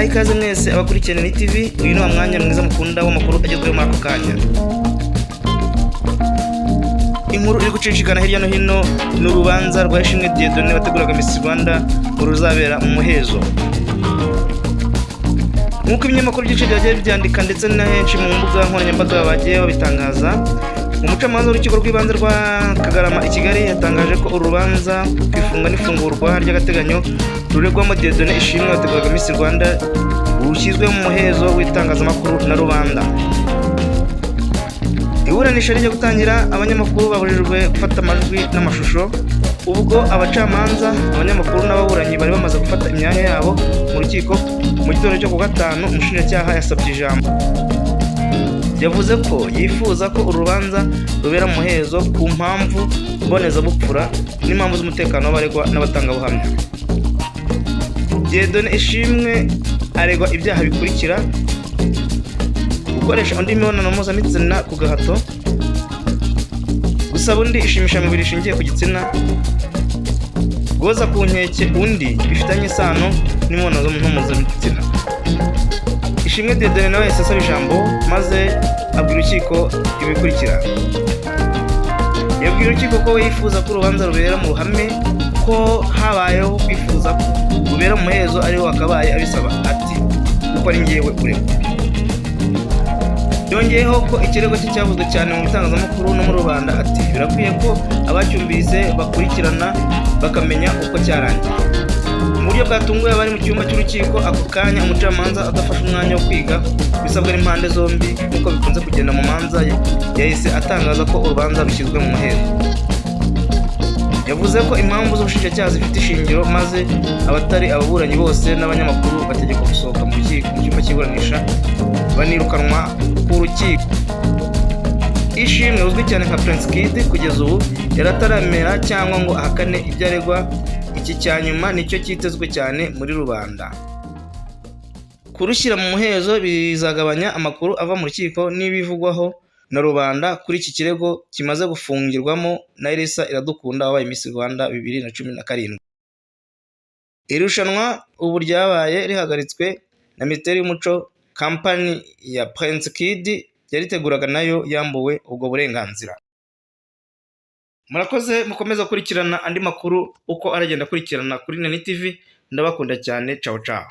Mbahaye ikaze mwese abakurikiye Neni TV. Uyu ni wa mwanya mwiza mukunda w'amakuru agezweho muri ako kanya. Inkuru iri gucicikana hirya no hino ni urubanza rwa Ishimwe Dieudonné wateguraga Miss Rwanda, ruzabera mu muhezo. Nk'uko ibinyamakuru byinshi byagiye bibyandika ndetse na henshi mu mbuga nkoranyambaga bagiye babitangaza, umucamanza w'urukiko rw'ibanze rwa Kagarama i Kigali yatangaje ko uru rubanza ku ifunga n'ifungurwa ry'agateganyo ruregwamo Dieudonné Ishimwe wateguraga Miss Rwanda rushyizwe mu muhezo w'itangazamakuru na rubanda. Iburanisha rijya gutangira, abanyamakuru babujijwe gufata amajwi n'amashusho. Ubwo abacamanza, abanyamakuru n'ababuranyi bari bamaze gufata imyanya yabo mu rukiko mu gitondo cyo ku gatanu, umushinjacyaha yasabye ijambo. Yavuze ko yifuza ko uru rubanza rubera mu muhezo ku mpamvu mbonezabupfura n'impamvu z'umutekano w'abaregwa n'abatangabuhamya. Dieudonné Ishimwe aregwa ibyaha bikurikira: gukoresha undi imibonano mpuzabitsina ku gahato, gusaba undi ishimishamubiri rishingiye ku gitsina, guhoza ku nkeke undi bifitanye isano n'imibonano mpuzabitsina. Ishimwe Dieudonné nawe yahise asaba ijambo, maze abwira urukiko ibikurikira. Yabwiye urukiko ko we yifuza ko urubanza rubera mu ruhame, ko habayeho kwifuza ko rubera mu muhezo ariwe wakabaye abisaba, ati kuko ari ngewe uregwa. Yongeyeho ko ikirego cye cyavuzwe cyane mu bitangazamakuru no muri rubanda, ati birakwiye ko abacyumvise bakurikirana bakamenya uko cyarangiye. Mu buryo bwatunguye abari mu cyumba cy'urukiko ako kanya, umucamanza adafashe umwanya wo kwiga ibisabwa n'impande zombi nk'uko bikunze kugenda mu manza, yahise atangaza ko urubanza rushyizwe mu muhezo. Yavuze ko impamvu z'ubushinjacyaha zifite ishingiro, maze abatari ababuranyi bose n'abanyamakuru bategekwa gusohoka mu rukiko, mu cyumba cy'iburanisha, banirukanwa ku rukiko. Ishimwe uzwi cyane nka Prince Kid kugeza ubu yari ataramera cyangwa ngo ahakane ibyo aregwa. Iki cya nyuma nicyo cyitezwe cyane muri rubanda. Kurushyira mu muhezo bizagabanya amakuru ava mu rukiko n'ibivugwaho na rubanda kuri iki kirego kimaze gufungirwamo na Elsa Iradukunda wabaye Miss Rwanda 2017. Irushanwa ubu ryabaye rihagaritswe na Minisiteri y'Umuco. Kampani ya Prince Kid yariteguraga nayo yambuwe ubwo burenganzira. Murakoze, mukomeze gukurikirana andi makuru uko aragenda akurikirana kuri Neni TV. Ndabakunda cyane, ciao ciao.